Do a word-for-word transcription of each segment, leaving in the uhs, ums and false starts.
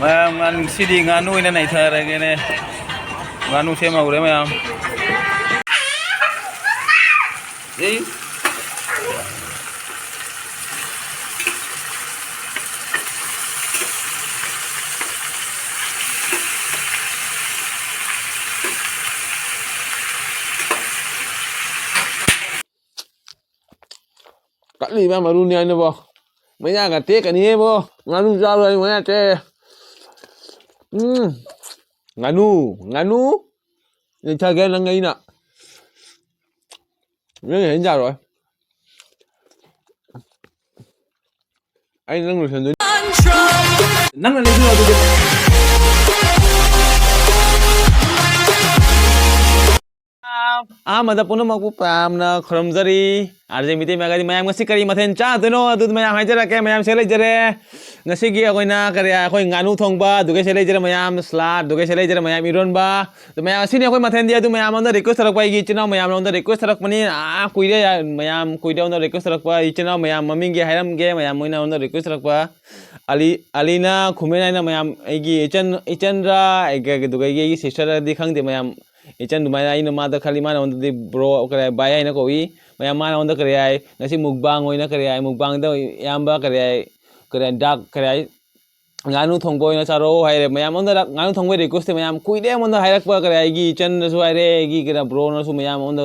ꯃꯌꯥꯝ, ꯉꯁꯤꯗꯤ ꯉꯥꯅꯨ ꯑꯣꯏꯅ ꯅꯩꯊꯔꯒꯦꯅꯦ꯫ ꯉꯥꯅꯨ ꯁꯦꯝ ꯍꯧꯔꯦ ꯃꯌꯥꯝ꯫ ꯑꯦ꯫ ꯀꯠꯂꯤꯕ ꯃꯔꯨꯅꯤ ꯍꯥꯏꯅꯕꯣ꯫ ꯃꯌꯥꯒ ꯇꯦꯛꯀꯅꯤꯍꯦꯕꯣ꯫ ꯉꯥꯅꯨ ꯆꯥꯕ ꯍꯥꯏ ꯃꯌꯥ ꯇꯦꯛꯑꯦ꯫ ꯎꯝ꯫ ꯉꯥꯅꯨ, ꯉꯥꯅꯨ꯫ ꯂꯩꯊꯒꯦ ꯅꯪ ꯑꯩꯅ꯫ ꯅꯪ ꯍꯦꯟ ꯌꯥꯔꯣꯏ꯫ ꯑꯩ ꯅꯪ ꯂꯣꯏꯁꯟꯗꯣꯏꯅꯤ꯫ ꯅꯪꯅ ꯂꯩꯕꯤꯔꯣ ꯑꯗꯨꯗꯤ꯫ ꯑꯍꯥꯟꯕꯗ ꯄꯨꯝꯅꯃꯛꯄꯨ ꯌꯥꯝꯅ ꯈꯨꯔꯨꯝꯖꯔꯤ꯫ ꯑꯥꯔ ꯖꯦ ꯃꯤꯇꯩ ꯃꯌꯥꯝꯒꯤ ꯃꯌꯥꯝ ꯉꯁꯤ ꯀꯔꯤ ꯃꯊꯦꯜ ꯆꯥꯗꯣꯏꯅꯣ ꯑꯗꯨ ꯃꯌꯥꯝ ꯍꯥꯏꯖꯔꯛꯀꯦ꯫ ꯃꯌꯥꯝ ꯁꯤꯗ ꯂꯩꯖꯔꯦ꯫ ꯉꯁꯤꯒꯤ ꯑꯩꯈꯣꯏꯅ ꯀꯔꯤ, ꯑꯩꯈꯣꯏ ꯉꯥꯅꯨ ꯊꯣꯡꯕ, ꯑꯗꯨꯒ ꯁꯤꯗ ꯂꯩꯖꯔꯦ ꯃꯌꯥꯝ, ꯁꯂꯥꯗ, ꯑꯗꯨꯒ ꯁꯤꯗ ꯂꯩꯖꯔꯦ ꯃꯌꯥꯝ, ꯏꯔꯣꯟꯕ꯫ ꯑꯗꯨ ꯃꯌꯥꯝ ꯑꯁꯤꯅꯤ ꯑꯩꯈꯣꯏ ꯃꯊꯦꯜꯗꯤ꯫ ꯑꯗꯨ ꯃꯌꯥꯝ ꯑꯃꯗ ꯔꯤꯀ꯭ꯋꯦꯁ ꯇꯧꯔꯛꯄ ꯑꯩꯒꯤ ꯏꯆꯤꯟ ꯏꯅꯥꯎ ꯃꯌꯥꯝꯅ ꯑꯩꯉꯣꯟꯗ ꯔꯤꯀ꯭ꯋꯦꯁ ꯇꯧꯔꯛꯄꯅꯤ꯫ ꯑꯥ, ꯀꯨꯏꯔꯦ ꯌꯥ-, ꯃꯌꯥꯝ ꯀꯨꯏꯔꯦ ꯑꯩꯉꯣꯟꯗ ꯔꯤꯀ꯭ꯋꯦꯁ ꯇꯧꯔꯛꯄ ꯏꯆꯤꯟ ꯏꯅꯥꯎ ꯃꯌꯥꯝ ꯃꯃꯤꯡꯒꯤ ꯍꯥꯏꯔꯝꯒꯦ꯫ ꯃꯌꯥꯝ ꯃꯣꯏꯅ ꯑꯩꯉꯣꯟꯗ ꯔꯤꯀ꯭ꯋꯦꯁ ꯇꯧꯔꯛꯄ ꯑꯂꯤ, ꯑꯂꯤꯅ ꯈꯨꯃꯦꯟ ꯍꯥꯏꯅ ꯃꯌꯥꯝ ꯑꯩꯒꯤ ꯏꯆꯟ, ꯏꯆꯟꯔ, ꯑꯩꯒ-, ꯑꯗꯨꯒ ꯑꯩꯒꯤ, ꯑꯩꯒꯤ ꯁꯤꯁꯇꯔꯗꯤ ꯈꯪꯗꯦ ꯃꯌꯥꯝ꯫ ꯏꯆꯟ ꯑꯗꯨꯃꯥꯏꯅ ꯑꯩꯅ ꯃꯥꯗ ꯈꯜꯂꯤ, ꯃꯥꯅ ꯑꯩꯉꯣꯟꯗꯗꯤ ꯕ꯭ꯔꯣ, ꯀꯔꯤ, ꯚꯥꯏ ꯍꯥꯏꯅ ꯀꯧꯏ꯫ ꯃꯌꯥꯝ ꯃꯥꯅ ꯑꯩꯉꯣꯟꯗ ꯀꯔꯤ ꯍꯥꯏ, ꯉꯁꯤ ꯃꯨꯛꯕꯥꯡ ꯑꯣꯏꯅ ꯀꯔꯤ ꯍꯥꯏ, ꯃꯨꯛꯕꯥꯡꯗ ꯏꯌꯥꯝꯕ ꯀꯔꯤ ꯍꯥꯏ, ꯀꯔꯤ ꯍꯥꯏ, ꯗꯥꯛ ꯀꯔꯤ ꯍꯥꯏ, ꯉꯥꯅꯨ ꯊꯣꯡꯕ ꯑꯣꯏꯅ ꯆꯥꯔꯛꯑꯣ ꯍꯥꯏꯔꯦ꯫ ꯃꯌꯥꯝ ꯑꯩꯉꯣꯟꯗ ꯉꯥꯅꯨ ꯊꯣꯡꯕꯒꯤ ꯔꯤꯀ꯭ꯋꯦꯁꯇꯤ ꯃꯌꯥꯝ ꯀꯨꯏꯔꯦ ꯑꯩꯉꯣꯟꯗ ꯍꯥꯏꯔꯛꯄ, ꯀꯔꯤ ꯍꯥꯏ, ꯑꯩꯒꯤ ꯏꯆꯟꯅꯁꯨ ꯍꯥꯏꯔꯦ, ꯑꯩꯒꯤ ꯀꯩꯅꯣ ꯕ꯭ꯔꯣꯅꯁꯨ ꯃꯌꯥꯝ ꯑꯩꯉꯣꯟꯗ,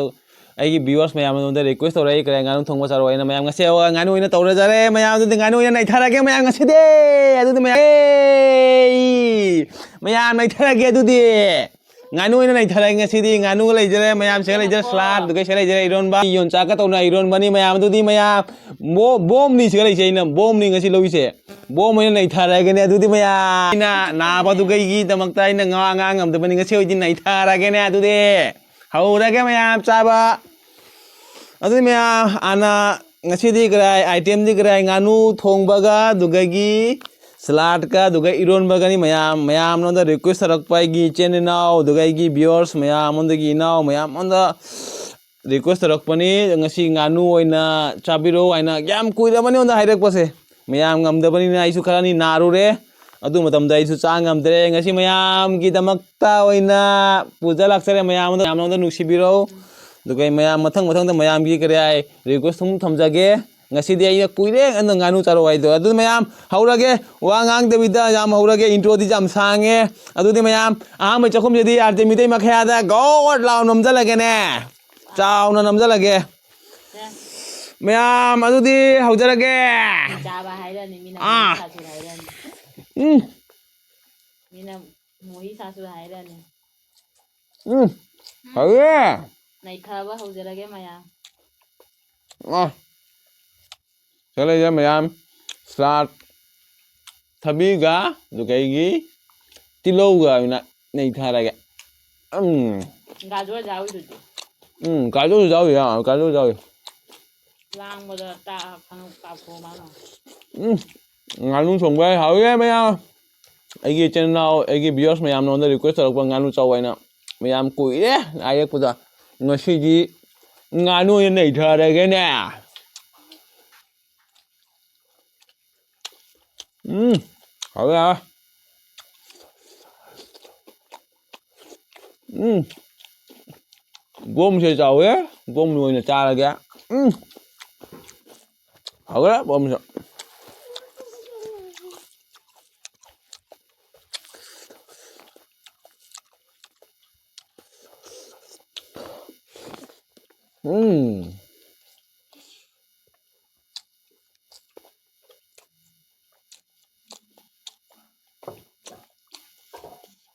ꯑꯩꯒꯤ ꯚ꯭ꯌꯨꯋꯔꯁ ꯃꯌꯥꯝ ꯑꯩꯉꯣꯟꯗ ꯔꯤꯀ꯭ꯋꯦꯁ ꯇꯧꯔꯛꯏ, ꯀꯔꯤ ꯍꯥꯏ, ꯉꯥꯅꯨ ꯊꯣꯡꯕ ꯆꯥꯔꯛꯑꯣ ꯍꯥꯏꯅ꯫ ꯃꯌꯥꯝ ꯉꯁꯤ ꯉꯥꯅꯨ ꯑꯣꯏꯅ ꯇꯧꯔꯖꯔꯦ꯫ ꯃꯌꯥꯝ ꯑꯗꯨꯗꯤ ꯉꯥꯅꯨ ꯑꯣꯏꯅ ꯅꯩꯊꯔꯒꯦ ꯃꯌꯥꯝ ꯉꯁꯤꯗꯤ꯫ ꯑꯗꯨꯗꯤ ꯃꯌꯥꯝ, ꯑꯦ! ꯃꯌꯥꯝ ꯅꯩꯊꯔꯒꯦ ꯑꯗꯨꯗꯤ꯫ ꯉꯥꯅꯨ ꯑꯣꯏꯅ ꯅꯩꯊꯔꯒꯦ ꯉꯁꯤꯗꯤ꯫ ꯉꯥꯅꯨꯒ ꯂꯩꯖꯔꯦ, ꯃꯌꯥꯝ ꯁꯤꯒ ꯂꯩꯖꯔꯦ, ꯁꯂꯥꯗ, ꯑꯗꯨꯒ ꯁꯤꯒ ꯂꯩꯖꯔꯦ, ꯏꯔꯣꯟꯕ꯫ ꯌꯣꯟꯆꯥꯛꯀ ꯇꯧꯅ ꯏꯔꯣꯟꯕꯅꯤ ꯃꯌꯥꯝ꯫ ꯑꯗꯨꯗꯤ ꯃꯌꯥꯝ, ꯕꯣ-, ꯕꯣꯝꯅꯤ ꯁꯤꯒ ꯂꯩꯁꯦ, ꯑꯩꯅ ꯕꯣꯝꯅꯤ ꯉꯁꯤ ꯂꯧꯔꯤꯁꯦ꯫ ꯕꯣꯝ ꯑꯣꯏꯅ ꯅꯩꯊꯔꯒꯦꯅꯦ ꯑꯗꯨꯗꯤ ꯃꯌꯥꯝ꯫ ꯑꯩꯅ ꯅꯥꯕꯗꯨꯒꯩꯒꯤꯗꯃꯛꯇ ꯑꯩꯅ ꯉꯥ ꯉꯥꯡ ꯉꯝꯗꯕꯅꯤ꯫ ꯉꯁꯤ ꯑꯣꯏꯗꯤ ꯅꯩꯊꯔꯒꯦꯅꯦ ꯑꯗꯨꯗꯤ꯫ ꯍꯧꯔꯒꯦ ꯃꯌꯥꯝ ꯆꯥꯕ꯫ ꯑꯗꯨꯗꯤ ꯃꯌꯥꯝ, ꯍꯥꯟꯅ ꯉꯁꯤꯗꯤ ꯀꯔꯥꯏ, ꯑꯥꯏꯇꯦꯝꯗꯤ ꯀꯔꯥꯏ, ꯉꯥꯅꯨ ꯊꯣꯡꯕꯒ, ꯑꯗꯨꯗꯒꯤ ꯁꯂꯥꯗꯀ, ꯑꯗꯨꯒ ꯏꯔꯣꯟꯕꯒꯅꯤ ꯃꯌꯥꯝ꯫ ꯃꯌꯥꯝ ꯅꯉꯣꯟꯗ ꯔꯤꯀ꯭ꯋꯦꯁ ꯇꯧꯔꯛꯄ ꯑꯩꯒꯤ ꯏꯆꯤꯟ ꯏꯅꯥꯎ, ꯑꯗꯨꯒ ꯑꯩꯒꯤ ꯚ꯭ꯌꯨꯋꯔꯁ ꯃꯌꯥꯝ, ꯑꯩꯉꯣꯟꯗꯒꯤ ꯏꯅꯥꯎ ꯃꯌꯥꯝ, ꯑꯩꯉꯣꯟꯗ request ꯇꯧꯔꯛꯄꯅꯤ, "ꯉꯁꯤ ꯉꯥꯅꯨ ꯑꯣꯏꯅ ꯆꯥꯕꯤꯔꯛꯑꯣ" ꯍꯥꯏꯅ꯫ ꯌꯥꯝ ꯀꯨꯏꯔꯕꯅꯤ ꯑꯩꯉꯣꯟꯗ ꯍꯥꯏꯔꯛꯄꯁꯦ꯫ ꯃꯌꯥꯝ ꯉꯝꯗꯕꯅꯤꯅ ꯑꯩꯁꯨ ꯈꯔꯅꯤ ꯅꯥꯔꯨꯔꯦ꯫ ꯑꯗꯨ ꯃꯇꯝꯗ ꯑꯩꯁꯨ ꯆꯥ ꯉꯝꯗ꯭ꯔꯦ꯫ ꯉꯁꯤ ꯃꯌꯥꯝꯒꯤꯗꯃꯛꯇ ꯑꯣꯏꯅ ꯄꯨꯖ ꯂꯥꯛꯆꯔꯦ꯫ ꯃꯌꯥꯝ ꯑꯃꯗ, ꯃꯌꯥꯝ ꯑꯃꯗ ꯅꯨꯡꯁꯤꯕꯤꯔꯣ꯫ ꯑꯗꯨꯒ ꯑꯩ ꯃꯌꯥꯝ ꯃꯊꯪ ꯃꯊꯪꯗ ꯃꯌꯥꯝꯒꯤ ꯀꯔꯤ ꯍꯥꯏ, request ꯁꯨꯝ ꯊꯝꯖꯒꯦ꯫ ꯉꯁꯤꯗꯤ ꯑꯩꯅ ꯀꯨꯏꯔꯦ ꯑꯗꯨꯅ ꯉꯥꯅꯨ ꯆꯥꯔꯛꯑꯣ ꯍꯥꯏꯗꯣ꯫ ꯑꯗꯨ ꯃꯌꯥꯝ ꯍꯧꯔꯒꯦ, ꯋꯥ ꯉꯥꯡꯗꯕꯤꯗ ꯌꯥꯝ ꯍꯧꯔꯒꯦ, introꯗꯤ ꯌꯥꯝ ꯁꯥꯡꯉꯦ꯫ ꯑꯗꯨꯗꯤ ꯃꯌꯥꯝ ꯑꯍꯥꯟꯕ ꯆꯥꯛꯈꯨꯝꯁꯤꯗꯤ ꯑꯥꯔ ꯖꯦ ꯃꯤꯇꯩ ꯃꯈꯌꯥꯗ ꯒꯣꯠ ꯂꯥꯎ ꯅꯝꯖꯜꯂꯒꯦꯅꯦ꯫ ꯆꯥꯎꯅ ꯅꯝꯖꯜꯂꯒꯦ꯫ ꯃꯌꯥꯝ ꯑꯗꯨꯗꯤ ꯍꯧꯖꯔꯒꯦ꯫ ꯆꯥꯕ ꯍꯥꯏꯔꯅꯤ, ꯃꯤꯅ ꯑꯥ꯫ ꯁꯥꯁꯨ ꯍꯥꯏꯔꯅꯤ꯫ ꯎꯝ꯫ ꯃꯤꯅ ꯃꯣꯍꯤ ꯁꯥꯁꯨ ꯍꯥꯏꯔꯅꯤ꯫ ꯎꯝ꯫ ꯍꯧꯔꯦ꯫ ꯅꯩꯊꯕ ꯍꯧꯖꯔꯒꯦ ꯃꯌꯥꯝ꯫ ꯑꯥ꯫ ꯁꯤꯗ ꯂꯩꯔꯦ ꯃꯌꯥꯝ꯫ ꯁꯂꯥꯗ ꯊꯕꯤꯒ ꯑꯗꯨꯒ ꯑꯩꯒꯤ ꯇꯤꯜꯍꯧꯒ ꯑꯣꯏꯅ ꯅꯩꯊꯔꯒꯦ꯫ ꯎꯝ꯫ ꯒꯥꯖꯔ ꯌꯥꯎꯔꯤꯗꯨꯗꯤ꯫ ꯎꯝ, ꯒꯥꯖꯔꯁꯨ ꯌꯥꯎꯔꯤ, ꯌꯥꯎ-, ꯒꯥꯖꯔꯁꯨ ꯌꯥꯎꯔꯤ꯫ ꯂꯥꯡꯕꯗ ꯇꯥ-, ꯀꯩꯅꯣ ꯀꯥꯞꯊꯣꯛꯑ ꯃꯥꯜꯂꯦ꯫ ꯎꯝ, ꯉꯥꯅꯨ ꯊꯣꯡꯕ ꯍꯥꯎꯋꯦ ꯃꯌꯥꯝ꯫ ꯑꯩꯒꯤ ꯏꯆꯤꯟ ꯏꯅꯥꯎ, ꯑꯩꯒꯤ viewers ꯃꯌꯥꯝ ꯅꯉꯣꯟꯗ request ꯇꯧꯔꯛꯄ ꯉꯥꯅꯨ ꯆꯥꯎ ꯍꯥꯏꯅ꯫ ꯃꯌꯥꯝ ꯀꯨꯏꯔꯦ ꯍꯥꯏꯔꯛꯄꯗ꯫ ꯉꯁꯤꯗꯤ ꯉꯥꯅꯨ ꯑꯣꯏꯅ ꯅꯩꯊꯔꯒꯦꯅꯦ꯫ ꯎꯝ, ꯍꯥꯎꯋꯦ, ꯍꯥꯎꯋꯦ꯫ ꯎꯝ, ꯕꯣꯝꯁꯦ ꯆꯥꯎꯋꯦ, ꯕꯣꯝ ꯑꯣꯏꯅ ꯆꯥꯔꯒꯦ꯫ ꯎꯝ, ꯍꯥꯎꯋꯦ, ꯕꯣꯝꯁꯦ꯫ ꯎꯝ꯫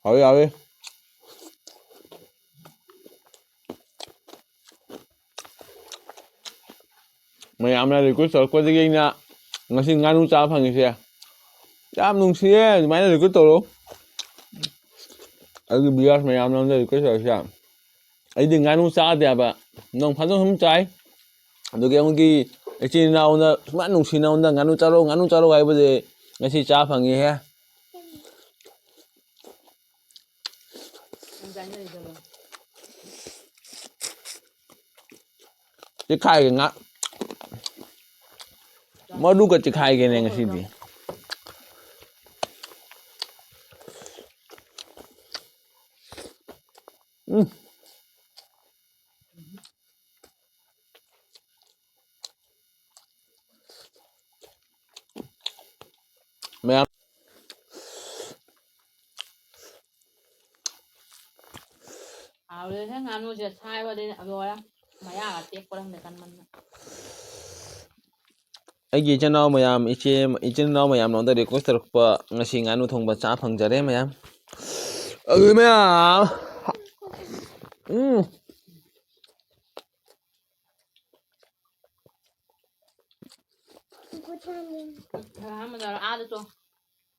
ꯍꯥꯎꯋꯤ, ꯍꯥꯎꯋꯤ꯫ ꯃꯌꯥꯝꯅ request ꯇꯧꯔꯛꯄꯗꯒꯤ ꯑꯩꯅ ꯉꯁꯤ ꯉꯥꯅꯨ ꯆꯥꯕ ꯐꯪꯉꯤꯁꯦ꯫ ꯌꯥꯝ ꯅꯨꯡꯁꯤꯌꯦ, ꯑꯗꯨꯃꯥꯏꯅ request ꯇꯧꯔꯛꯑꯣ꯫ ꯑꯩꯒꯤ viewers ꯃꯌꯥꯝꯅ ꯑꯩꯉꯣꯟꯗ request ꯇꯧꯔꯛꯏꯁꯦ꯫ ꯑꯩꯗꯤ ꯉꯥꯅꯨ ꯆꯥꯗꯦ ꯍꯥꯏꯕ, ꯅꯣꯡ ꯐꯥꯗꯣꯛ ꯁꯨꯝ ꯆꯥꯏ꯫ ꯑꯗꯨꯒꯤ ꯑꯩꯈꯣꯏꯒꯤ ꯏꯆꯤꯟ ꯏꯅꯥꯎꯅ ꯁꯨꯃꯥꯏꯅ ꯅꯨꯡꯁꯤꯅ ꯑꯩꯉꯣꯟꯗ "ꯉꯥꯅꯨ ꯆꯥꯔꯣ, ꯉꯥꯅꯨ ꯆꯥꯔꯣ" ꯍꯥꯏꯕꯁꯦ ꯉꯁꯤ ꯆꯥ ꯐꯪꯉꯤꯍꯦ꯫ ꯅꯪ ꯆꯥꯅꯤꯡꯉꯗꯤ ꯆꯠꯂꯣ꯫ ꯆꯤꯈꯥꯏꯒꯦ ꯉꯥ꯫ ꯃꯔꯨꯒ ꯆꯤꯈꯥꯏꯒꯦꯅꯦ ꯉꯁꯤꯗꯤ꯫ ꯎꯝ꯫ ꯃꯌꯥꯝ꯫ ꯍꯥꯎꯔꯦꯍꯦ ꯉꯥꯅꯨꯁꯦ ꯁꯥꯏꯕꯗꯤ ꯂꯣꯏꯔꯦ꯫ ꯃꯌꯥꯒ ꯇꯦꯛꯄ꯭ꯔꯥ ꯈꯪꯗꯦ ꯀꯟꯃꯟꯗꯅ꯫ ꯑꯩꯒꯤ ꯏꯆꯤꯟ ꯏꯅꯥꯎ ꯃꯌꯥꯝ, ꯏꯆꯦ, ꯏꯆꯤꯟ ꯏꯅꯥꯎ ꯃꯌꯥꯝ ꯅꯉꯣꯟꯗ request ꯇꯧꯔꯛꯄ ꯉꯁꯤ ꯉꯥꯅꯨ ꯊꯣꯡꯕ ꯆꯥ ꯐꯪꯖꯔꯦ ꯃꯌꯥꯝ꯫ ꯑꯗꯨ ꯃꯌꯥꯝ꯫ ꯎꯝ꯫ ꯑꯍꯥꯟꯕꯗ ꯑꯥꯗ ꯆꯣ꯫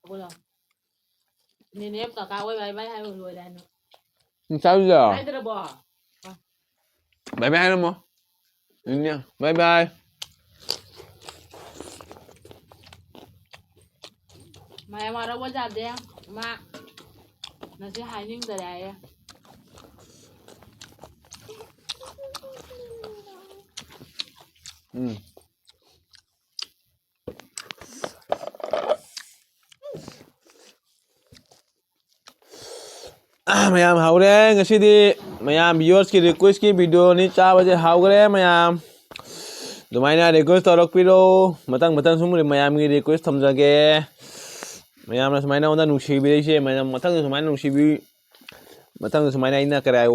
ꯍꯧꯒꯠꯂꯣ꯫ ꯅꯦꯅꯦ ꯀꯀꯥ ꯍꯣꯏ bye bye ꯍꯥꯏꯔꯨ ꯂꯣꯏꯔꯦ ꯍꯥꯏꯅ꯫ ꯆꯥꯔꯨꯁꯦ꯫ ꯍꯥꯏꯗ꯭ꯔꯕꯣ? Bye bye ꯍꯥꯏꯔꯝꯃꯣ꯫ ꯅꯦꯅꯦ, bye bye꯫ ꯃꯌꯥꯝ ꯋꯥꯔꯧꯕ ꯌꯥꯗꯦ꯫ ꯃꯥ ꯉꯁꯤ ꯍꯥꯏꯅꯤꯡꯗꯔꯦ ꯍꯥꯏꯌꯦ꯫ ꯎꯝ꯫ ꯃꯌꯥꯝ ꯍꯧꯔꯦ ꯉꯁꯤꯗꯤ꯫ ꯃꯌꯥꯝ viewersꯀꯤ requestꯀꯤ videoꯅꯤ ꯆꯥꯕꯁꯦ꯫ ꯍꯧꯈ꯭ꯔꯦ ꯃꯌꯥꯝ꯫ ꯑꯗꯨꯃꯥꯏꯅ request ꯇꯧꯔꯛꯄꯤꯔꯣ꯫ ꯃꯊꯪ ꯃꯊꯪ ꯁꯨꯝ ꯃꯌꯥꯝꯒꯤ request ꯊꯝꯖꯒꯦ꯫ ꯃꯌꯥꯝꯅ ꯁꯨꯃꯥꯏꯅ ꯑꯩꯉꯣꯟꯗ ꯅꯨꯡꯁꯤꯕꯤꯔꯛꯏꯁꯦ, ꯃꯌꯥꯝ ꯃꯊꯪꯗ ꯁꯨꯃꯥꯏꯅ ꯅꯨꯡꯁꯤꯕꯤ-, ꯃꯊꯪꯗ ꯁꯨꯃꯥꯏꯅ ꯑꯩꯅ ꯀꯔꯥꯏ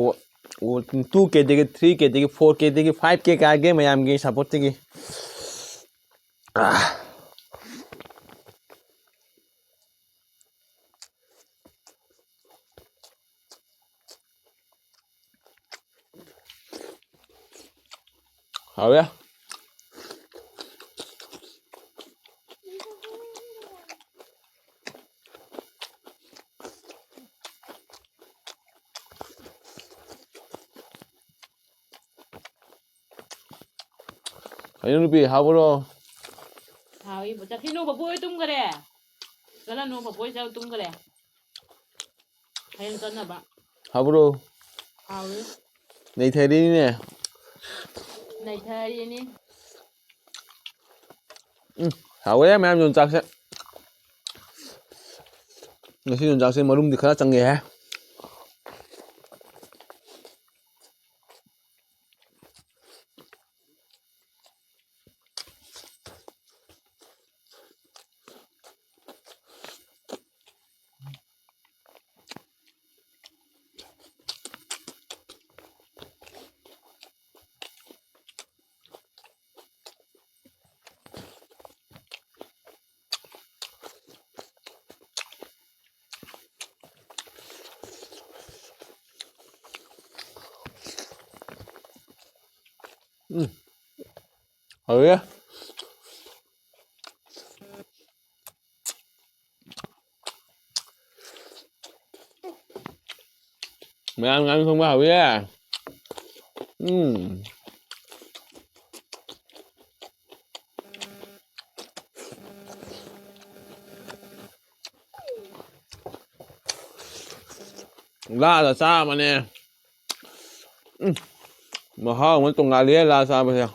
two K ꯗꯒꯤ three K ꯗꯒꯤ four K ꯗꯒꯤ five K ꯀꯥꯒꯦ ꯃꯌꯥꯝꯒꯤ supportꯇꯒꯤ꯫ ꯑꯥ꯫ ꯍꯥꯎꯋꯦ꯫ ꯀꯩꯅꯣ ꯅꯨꯄꯤ, ꯍꯥꯎꯕ꯭ꯔꯣ? ꯍꯥꯎꯏ꯫ ꯆꯠꯈꯤꯅꯨ, ꯕꯕꯨ ꯍꯣꯏ ꯇꯨꯝꯈꯔꯦ꯫ ꯆꯠꯂꯅꯨ, ꯕꯕꯨ ꯍꯣꯏ ꯆꯠꯂ ꯇꯨꯝꯈꯔꯦ꯫ ꯍꯌꯦꯡ ꯆꯠꯅꯕ꯫ ꯍꯥꯎꯕ꯭ꯔꯣ? ꯍꯥꯎꯏ꯫ ꯅꯩꯊꯔꯤꯅꯤꯅꯦ꯫ ꯅꯩꯊꯔꯤꯅꯤ꯫ ꯎꯝ, ꯍꯥꯎꯋꯦ ꯃꯌꯥꯝ ꯌꯣꯡꯆꯥꯛꯁꯦ꯫ ꯉꯁꯤ ꯌꯣꯡꯆꯥꯛꯁꯦ ꯃꯔꯨꯝꯗꯤ ꯈꯔ ꯆꯪꯉꯦꯍꯦ꯫ ꯎꯝ꯫ ꯍꯥꯎꯋꯦ꯫ ꯃꯌꯥꯝ ꯉꯥꯅꯨ ꯊꯣꯡꯕ ꯍꯥꯎꯋꯦ꯫ ꯎꯝ꯫ ꯂꯥꯗ ꯆꯥꯕꯅꯦ꯫ ꯎꯝ꯫ ꯃꯍꯥꯎ ꯑꯃ ꯇꯣꯡꯉꯥꯜꯂꯤꯍꯦ ꯂꯥ ꯆꯥꯕꯁꯦ꯫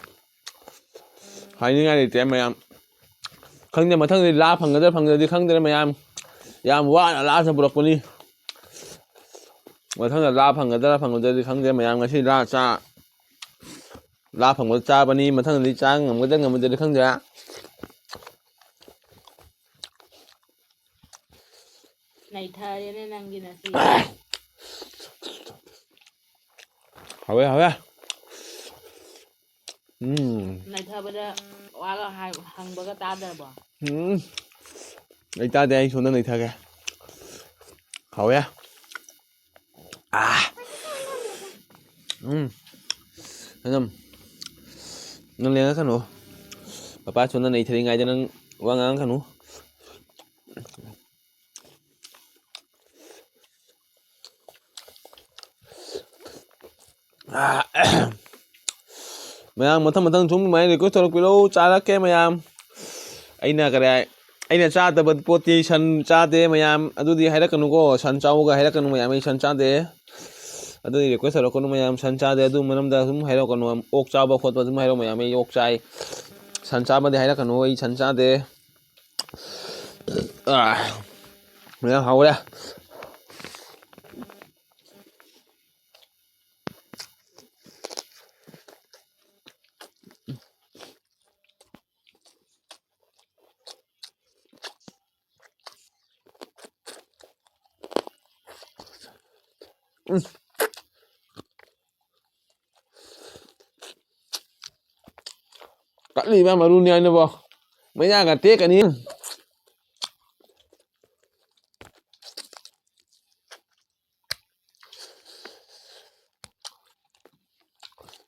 ꯍꯥꯏꯅꯤꯡꯉꯥꯏ ꯂꯩꯇꯦ ꯃꯌꯥꯝ꯫ ꯈꯪꯗꯦ, ꯃꯊꯪꯗꯤ ꯂꯥ ꯐꯪꯒꯗ꯭ꯔꯥ ꯐꯪꯗ꯭ꯔꯗꯤ ꯈꯪꯗ꯭ꯔꯦ ꯃꯌꯥꯝ꯫ ꯌꯥꯝ ꯋꯥꯅ ꯂꯥꯁꯦ ꯄꯨꯔꯛꯄꯅꯤ꯫ ꯃꯊꯪꯗ ꯂꯥ ꯐꯪꯒꯗ꯭ꯔꯥ ꯐꯪꯒꯗ꯭ꯔꯗꯤ ꯈꯪꯗꯦ ꯃꯌꯥꯝ꯫ ꯉꯁꯤ ꯂꯥ ꯆꯥ-, ꯂꯥ ꯐꯪꯕꯗ ꯆꯥꯕꯅꯤ꯫ ꯃꯊꯪꯗꯗꯤ ꯆꯥ ꯉꯝꯒꯗ꯭ꯔꯥ ꯉꯝꯃꯣꯏꯗ꯭ꯔꯗꯤ ꯈꯪꯗ꯭ꯔꯦ꯫ ꯅꯩꯊꯔꯦꯅꯦ ꯅꯪꯒꯤ ꯅꯁꯤ꯫ ꯍꯥꯎꯋꯦ, ꯍꯥꯎꯋꯦ꯫ ꯎꯝ꯫ ꯅꯩꯊꯕꯗ ꯋꯥꯒ ꯍꯥꯏ-, ꯍꯪꯕꯒ ꯇꯥꯗ꯭ꯔꯕꯣ? ꯎꯝ꯫ ꯑꯩ ꯇꯥꯗꯦ, ꯑꯩ ꯁꯣꯝꯗ ꯅꯩꯊꯒꯦ꯫ ꯍꯥꯎꯋꯦ꯫ ꯑꯥ꯫ ꯎꯝ꯫ ꯑꯗꯨꯝ ꯅꯪ ꯂꯦꯡꯉꯛꯀꯅꯨ꯫ ꯄꯄꯥ ꯁꯣꯝꯗ ꯅꯩꯊꯔꯤꯉꯩꯗ ꯅꯪ ꯋꯥ ꯉꯥꯡꯉꯛꯀꯅꯨ꯫ ꯃꯌꯥꯝ ꯃꯊꯪ ꯃꯊꯪ ꯁꯨꯝ ꯑꯗꯨꯃꯥꯏꯅ request ꯇꯧꯔꯛꯄꯤꯔꯛꯎ, ꯆꯥꯔꯛꯀꯦ ꯃꯌꯥꯝ꯫ ꯑꯩꯅ ꯀꯔꯤ ꯍꯥꯏ-, ꯑꯩꯅ ꯆꯥꯗꯕ ꯄꯣꯠꯇꯤ ꯁꯟ ꯆꯥꯗꯦ ꯃꯌꯥꯝ, ꯑꯗꯨꯗꯤ ꯍꯥꯏꯔꯛꯀꯅꯨꯀꯣ, ꯁꯟ ꯆꯥꯎꯒ ꯍꯥꯏꯔꯛꯀꯅꯨ ꯃꯌꯥꯝ, ꯑꯩ ꯁꯟ ꯆꯥꯗꯦ꯫ ꯑꯗꯨꯗꯤ request ꯇꯧꯔꯛꯀꯅꯨ ꯃꯌꯥꯝ, ꯁꯟ ꯆꯥꯗꯦ ꯑꯗꯨ ꯃꯔꯝꯗ ꯑꯗꯨꯝ ꯍꯥꯏꯔꯛꯀꯅꯨ꯫ ꯑꯣꯛ ꯆꯥꯕ ꯈꯣꯠꯄ ꯑꯗꯨꯝ ꯍꯥꯏꯔꯛꯑꯣ ꯃꯌꯥꯝ, "ꯑꯩ ꯑꯣꯛ ꯆꯥꯏ, ꯁꯟ ꯆꯥꯕꯗꯤ" ꯍꯥꯏꯔꯛꯀꯅꯨ, "ꯑꯩ ꯁꯟ ꯆꯥꯗꯦ"꯫ ꯑꯥ, ꯃꯌꯥꯝ ꯍꯥꯎꯔꯦ꯫ ꯎꯝ꯫ ꯀꯠꯂꯤꯕ ꯃꯔꯨꯅꯤ ꯍꯥꯏꯅꯕꯣ꯫ ꯃꯩꯌꯥꯒ ꯇꯦꯛꯀꯅꯤ꯫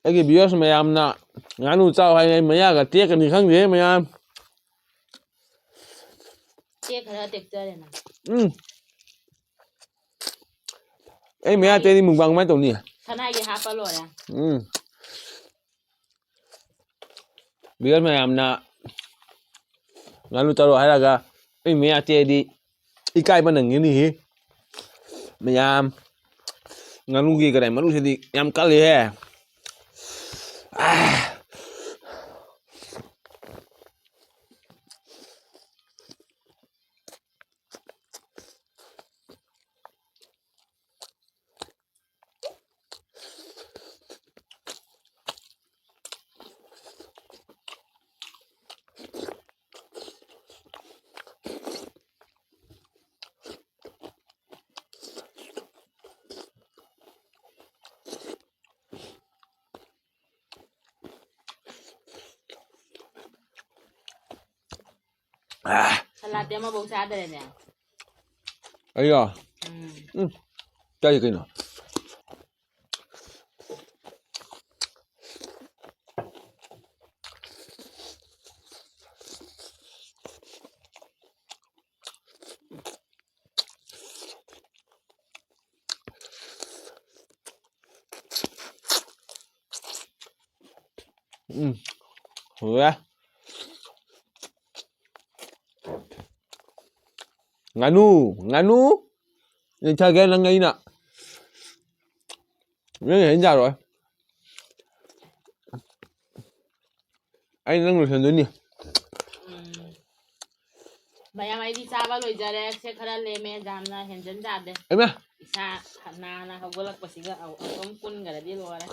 ꯑꯩꯒꯤ viewers ꯃꯌꯥꯝꯅ ꯉꯥꯅꯨ ꯆꯥꯎ ꯍꯥꯏ, ꯑꯩ ꯃꯌꯥꯒ ꯇꯦꯛꯀꯅꯤ ꯈꯪꯗꯦ ꯃꯌꯥꯝ꯫ ꯇꯦꯛ ꯈꯔ ꯇꯦꯛꯆꯔꯦꯅ꯫ ꯎꯝ꯫ ꯑꯩ ꯃꯌꯥ ꯇꯦꯛꯑꯗꯤ mukbang ꯀꯃꯥꯏꯅ ꯇꯧꯅꯤ? ꯁꯅꯥꯒꯤ ꯍꯥꯞꯄ ꯂꯣꯏꯔꯦ꯫ ꯎꯝ꯫ Viewers ꯃꯌꯥꯝꯅ ꯉꯥꯅꯨ ꯆꯥꯔꯣ ꯍꯥꯏꯔꯒ ꯑꯩ ꯃꯌꯥ ꯇꯦꯛꯑꯗꯤ ꯏꯀꯥꯏꯕ ꯅꯪꯒꯅꯤꯍꯦ꯫ ꯃꯌꯥꯝ ꯉꯥꯅꯨꯒꯤ ꯀꯗꯥꯏ ꯃꯔꯨꯁꯤꯗꯤ ꯌꯥꯝ ꯀꯜꯂꯤꯍꯦ꯫ ꯑꯥ꯫ ꯑꯥ꯫ ꯁꯂꯥꯠꯇꯤ ꯑꯃꯐꯥꯎ ꯆꯥꯗ꯭ꯔꯦꯅꯦ꯫ ꯑꯩꯔꯣ? ꯎꯝ꯫ ꯎꯝ꯫ ꯆꯥꯏ ꯀꯩꯅꯣ꯫ ꯎꯝ꯫ ꯍꯧꯔꯦ꯫ ꯉꯥꯅꯨ, ꯉꯥꯅꯨ꯫ ꯂꯩꯊꯒꯦ ꯅꯪ ꯑꯩꯅ꯫ ꯅꯪ ꯍꯦꯟ ꯌꯥꯔꯣꯏ꯫ ꯑꯩ ꯅꯪ ꯂꯣꯏꯁꯟꯗꯣꯏꯅꯤ꯫ ꯎꯝ꯫ ꯃꯌꯥꯝ ꯑꯩꯗꯤ ꯆꯥꯕ ꯂꯣꯏꯖꯔꯦ꯫ ꯁꯦ ꯈꯔ ꯂꯦꯝꯃꯦ꯫ ꯌꯥꯝꯅ ꯍꯦꯟꯖꯟ ꯌꯥꯗꯦ꯫ ꯏꯃꯥ! ꯏꯁꯥ ꯅꯥꯅ ꯍꯧꯒꯠꯂꯛꯄꯁꯤꯒ ꯑꯃꯨꯛ ꯀꯨꯟꯈ꯭ꯔꯗꯤ ꯂꯣꯏꯔꯦ꯫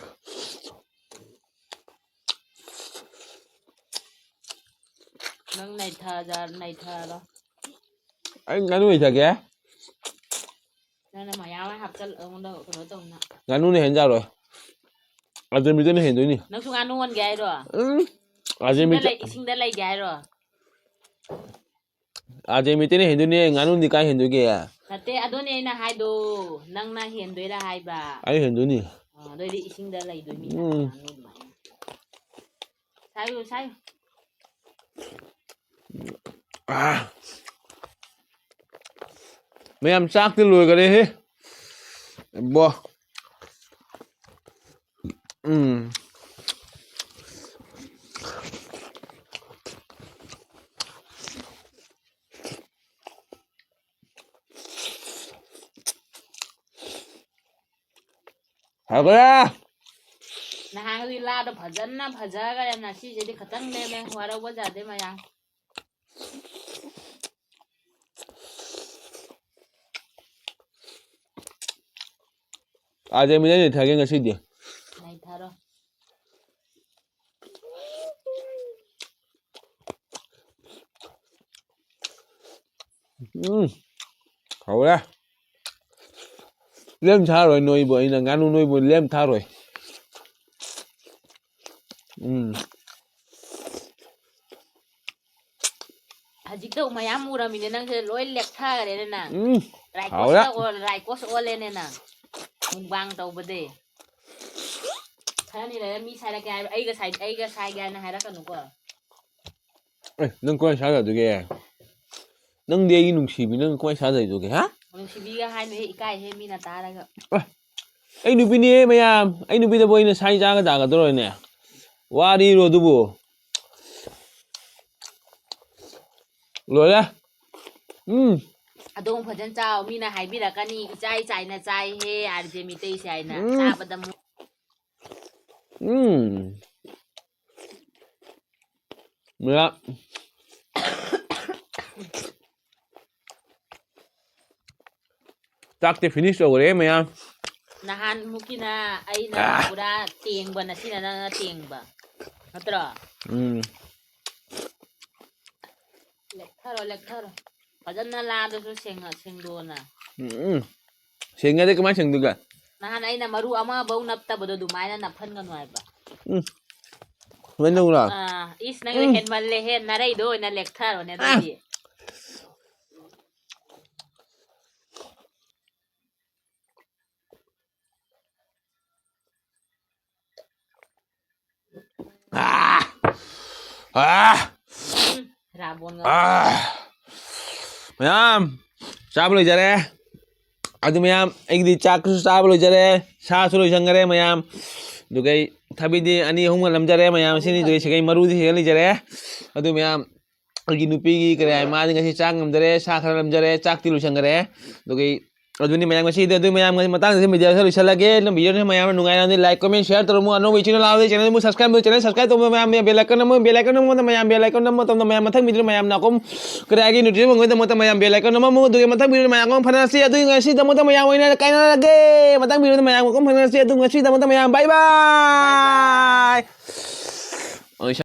ꯅꯪ ꯅꯩꯊꯖ-, ꯅꯩꯊꯔꯣ꯫ ꯑꯩ ꯉꯥꯅꯨ ꯂꯩꯊꯒꯦ꯫ ꯅꯪꯅ ꯃꯌꯥꯝ ꯑꯃ ꯍꯥꯞꯆꯜ-, ꯑꯩꯉꯣꯟꯗ ꯀꯩꯅꯣ ꯇꯧꯅ꯫ ꯉꯥꯅꯨꯅ ꯍꯦꯟ ꯌꯥꯔꯣꯏ꯫ ꯑꯗꯨ ꯃꯤꯗꯨꯅ ꯍꯦꯟꯗꯣꯏꯅꯤ꯫ ꯅꯪꯁꯨ ꯉꯥꯅꯨ ꯑꯣꯟꯒꯦ ꯍꯥꯏꯔꯣ? ꯎꯝ꯫ ꯑꯗꯨ ꯏꯁꯤꯡꯗ ꯃꯤꯗꯨ-, ꯂꯩ-, ꯏꯁꯤꯡꯗ ꯂꯩꯒꯦ ꯍꯥꯏꯔꯣ? ꯑꯥꯔꯖꯦꯟ ꯃꯩꯇꯩꯅ ꯍꯦꯟꯗꯣꯏꯅꯦ, ꯉꯥꯅꯨꯗꯤ ꯀꯥꯏ ꯍꯦꯟꯗꯣꯏꯒꯦ? ꯅꯠꯇꯦ, ꯑꯗꯨꯅꯦ ꯑꯩꯅ ꯍꯥꯏꯗꯣ, ꯅꯪꯅ ꯍꯦꯟꯗꯣꯏꯔꯥ ꯍꯥꯏꯕ? ꯑꯩ ꯍꯦꯟꯗꯣꯏꯅꯤ꯫ ꯑ, ꯑꯗꯨꯑꯣꯏꯗꯤ ꯏꯁꯤꯡꯗ ꯂꯩꯗꯣꯏ ꯃꯤꯅ ꯎꯝ꯫ ꯉꯥꯅꯨ ꯑꯗꯨꯃꯥꯏꯅ꯫ ꯁꯥꯏꯌꯨ, ꯁꯥꯏꯌꯨ꯫ ꯑꯥ꯫ ꯃꯌꯥꯝ ꯆꯥꯛꯇꯤ ꯂꯣꯏꯈꯔꯦꯍꯦ꯫ ꯕꯣ꯫ ꯎꯝ꯫ ꯍꯥꯎꯈ꯭ꯔꯦ꯫ ꯅꯍꯥꯟꯒꯤ ꯂꯥꯗꯣ ꯐꯖꯅ ꯐꯖꯈ꯭ꯔꯦ, ꯉꯁꯤꯁꯤꯗꯤ ꯈꯇꯪ ꯂꯦꯝꯃꯦ, ꯋꯥꯔꯧꯕ ꯌꯥꯗꯦ ꯃꯌꯥꯝ꯫ ꯑꯥꯔꯖꯦꯟ ꯃꯩꯇꯩꯅ ꯊꯥꯒꯦ ꯉꯁꯤꯗꯤ꯫ ꯅꯩꯊꯔꯣ꯫ ꯎꯝ, ꯍꯧꯔꯦ꯫ ꯂꯦꯝ ꯊꯥꯔꯣꯏ ꯅꯣꯏꯕꯨ, ꯑꯩꯅ ꯉꯥꯅꯨ ꯅꯣꯏꯕꯨ ꯂꯦꯝ ꯊꯥꯔꯣꯏ꯫ ꯎꯝ꯫ ꯍꯧꯖꯤꯛꯇ ꯃꯌꯥꯝ ꯎꯔꯝꯃꯤꯅꯦ, ꯅꯪꯁꯦ ꯂꯣꯏ ꯂꯦꯛꯊꯈ꯭ꯔꯦꯅꯦ ꯅꯪ꯫ ꯎꯝ, ꯔꯥꯏꯀꯣꯁ ꯍꯥꯎꯔꯦ꯫ ꯑꯣꯜ-, ꯔꯥꯏꯀꯣꯁ ꯑꯣꯜꯂꯦꯅꯦ ꯅꯪ꯫ ꯃꯨꯛꯕꯥꯡ ꯇꯧꯕꯗꯤ꯫ ꯈꯔꯅꯤ ꯂꯩꯔ ꯃꯤ ꯁꯥꯏꯔꯛꯀꯦ ꯍꯥꯏꯕ, ꯑꯩꯒ ꯁꯥꯏ-, ꯑꯩꯒ ꯁꯥꯏꯒꯦ ꯍꯥꯏꯅ ꯍꯥꯏꯔꯛꯀꯅꯨꯀꯣ꯫ ꯑꯦ, ꯅꯪ ꯀꯃꯥꯏꯅ ꯁꯥꯏꯒꯗꯒꯦ? ꯅꯪꯗꯤ ꯑꯩꯒꯤ ꯅꯨꯡꯁꯤꯕꯤ, ꯅꯪ ꯀꯃꯥꯏꯅ ꯁꯥꯏꯗꯣꯏꯗꯨꯒꯦ, ꯍꯥ? ꯅꯨꯡꯁꯤꯕꯤꯒ ꯍꯥꯏꯅꯨꯍꯦ, ꯏꯀꯥꯏꯍꯦ ꯃꯤꯅ ꯇꯥꯔꯒ꯫ ꯑꯦ, ꯑꯩ ꯅꯨꯄꯤꯅꯦ ꯃꯌꯥꯝ, ꯑꯩ ꯅꯨꯄꯤꯗꯕꯨ ꯑꯩꯅ ꯁꯥꯏ ꯆꯥꯒ ꯇꯥꯒꯗ꯭ꯔꯣꯅꯦ? ꯋꯥꯔꯤꯔꯣ ꯑꯗꯨꯕꯨ? ꯂꯣꯏꯔꯦ꯫ ꯎꯝ꯫ ꯑꯗꯣ ꯑꯃꯨꯛ ꯐꯖꯅ ꯆꯥꯎ꯫ ꯃꯤꯅ ꯍꯥꯏꯕꯤꯔꯛꯀꯅꯤ, "ꯏꯆꯥꯏ ꯆꯥꯏꯅ ꯆꯥꯏꯍꯦ ꯑꯥꯔ ꯖꯦ ꯃꯤꯇꯩꯁꯦ" ꯍꯥꯏꯅ꯫ ꯎꯝ꯫ ꯆꯥꯕꯗ ꯑꯃꯨꯛ ꯎꯝ꯫ ꯃꯌꯥ-, ꯆꯥꯛꯇꯤ finish ꯇꯧꯈ꯭ꯔꯦ ꯃꯌꯥꯝ꯫ ꯅꯍꯥꯟꯃꯨꯛꯀꯤꯅ ꯑꯩꯅ ꯑꯥ꯫ ꯄꯨꯔꯥ ꯇꯦꯡꯕ, ꯅꯁꯤꯅ ꯅꯪꯅ ꯇꯦꯡꯕ꯫ ꯅꯠꯇ꯭ꯔꯣ? ꯎꯝ꯫ ꯂꯦꯛꯊꯔꯣ, ꯂꯦꯛꯊꯔꯣ꯫ ꯐꯖꯅ ꯂꯥꯗꯨꯁꯨ ꯁꯦꯡꯉ-, ꯁꯦꯡꯗꯣꯛꯑꯣꯅ꯫ ꯎꯝ, ꯎꯝ꯫ ꯁꯦꯡꯉꯗꯤ ꯀꯃꯥꯏꯅ ꯁꯦꯡꯗꯣꯏꯕ? ꯅꯍꯥꯟ ꯑꯩꯅ ꯃꯔꯨ ꯑꯃꯐꯧ ꯅꯞꯇꯕꯗꯣ ꯑꯗꯨꯃꯥꯏꯅ ꯅꯞꯍꯟꯒꯅꯨ ꯍꯥꯏꯕ꯫ ꯎꯝ꯫ ꯁꯨꯃꯥꯏꯅ ꯇꯧꯕ꯭ꯔꯣ? ꯑꯥ, ꯏꯁ, ꯅꯪꯁꯨ ꯎꯝ꯫ ꯍꯦꯟꯃꯜꯂꯦꯍꯦ, ꯅꯔꯩꯗꯣ ꯑꯣꯏꯅ ꯂꯦꯛꯊꯔꯣꯅꯦ ꯑꯗꯨꯗꯤ꯫ ꯑꯥ! ꯑꯥ! ꯎꯝ, ꯔꯥꯕꯣꯟꯒ꯫ ꯑꯥ! ꯃꯌꯥꯝ ꯆꯥꯕ ꯂꯣꯏꯖꯔꯦ꯫ ꯑꯗꯨ ꯃꯌꯥꯝ, ꯑꯩꯒꯤꯗꯤ ꯆꯥꯛꯁꯨ ꯆꯥꯕ ꯂꯣꯏꯖꯔꯦ, ꯁꯥꯁꯨ ꯂꯣꯏꯁꯟꯈꯔꯦ ꯃꯌꯥꯝ꯫ ꯑꯗꯨꯒ ꯑꯩ ꯊꯕꯤꯗꯤ ꯑꯅꯤ ꯑꯍꯨꯝꯒ ꯂꯝꯖꯔꯦ ꯃꯌꯥꯝ꯫ ꯁꯤꯅꯤ ꯑꯗꯨꯒ ꯁꯤꯒꯩ ꯃꯔꯨꯗꯤ ꯁꯤꯒꯩ ꯂꯩꯖꯔꯦ꯫ ꯑꯗꯨ ꯃꯌꯥꯝ, ꯑꯩꯒꯤ ꯅꯨꯄꯤꯒꯤ ꯀꯔꯤ ꯍꯥꯏ, ꯃꯥꯗꯤ ꯉꯁꯤ ꯆꯥ ꯉꯝꯗꯔꯦ, ꯁꯥ ꯈꯔ ꯂꯝꯖꯔꯦ, ꯆꯥꯛꯇꯤ ꯂꯣꯏꯁꯟꯈꯔꯦ꯫ ꯑꯗꯨꯒꯤ ꯑꯗꯨꯅꯤ ꯃꯌꯥꯝ ꯉꯁꯤꯗꯤ, ꯑꯗꯨ ꯃꯌꯥꯝ ꯉꯁꯤ ꯃꯇꯥꯡꯗ ꯁꯤ video ꯁꯦ ꯂꯣꯏꯁꯤꯜꯂꯒꯦ꯫ ꯑꯗꯨꯝ video ꯁꯦ ꯃꯌꯥꯝꯅ ꯅꯨꯡꯉꯥꯏꯔꯝꯗꯤ like, comment, share ꯇꯧꯔꯝꯃꯨ꯫ ꯑꯅꯧꯕ channel ꯂꯥꯛꯑꯗꯤ channel ꯁꯦ subscribe ꯇꯧ, channel subscribe ꯇꯧꯕ ꯃꯌꯥꯝ bell icon ꯅꯝꯃꯣ, ꯃꯌꯥꯝ bell icon ꯅꯝꯃꯣ, ꯃꯇꯝ ꯃꯌꯥꯝ bell icon ꯅꯝꯃꯣ, ꯃꯇꯝꯗ ꯃꯌꯥꯝ ꯃꯊꯪ video ꯃꯌꯥꯝ ꯅꯥꯀꯣꯝ ꯀꯔꯤ ꯍꯥꯏꯒꯦ notification ꯐꯪꯕꯒꯤꯗꯃꯛꯇ ꯃꯌꯥꯝ bell icon ꯅꯝꯃꯝꯃꯨ꯫ ꯑꯗꯨꯒ ꯃꯊꯪ video ꯃꯌꯥꯝ ꯑꯃꯨꯛ ꯐꯅꯔꯁꯤ꯫ ꯑꯗꯨꯒꯤ ꯉꯁꯤꯗꯃꯛꯇ ꯃꯌꯥꯝ ꯑꯣꯏꯅ ꯀꯥꯏꯅꯔꯒꯦ꯫ ꯃꯊꯪ video ꯃꯌꯥꯝ ꯑꯃꯨꯛ ꯐꯅꯔꯁꯤ꯫ ꯑꯗꯨ ꯉꯁꯤꯗꯃꯛꯇ ꯃꯌꯥꯝ bye bye꯫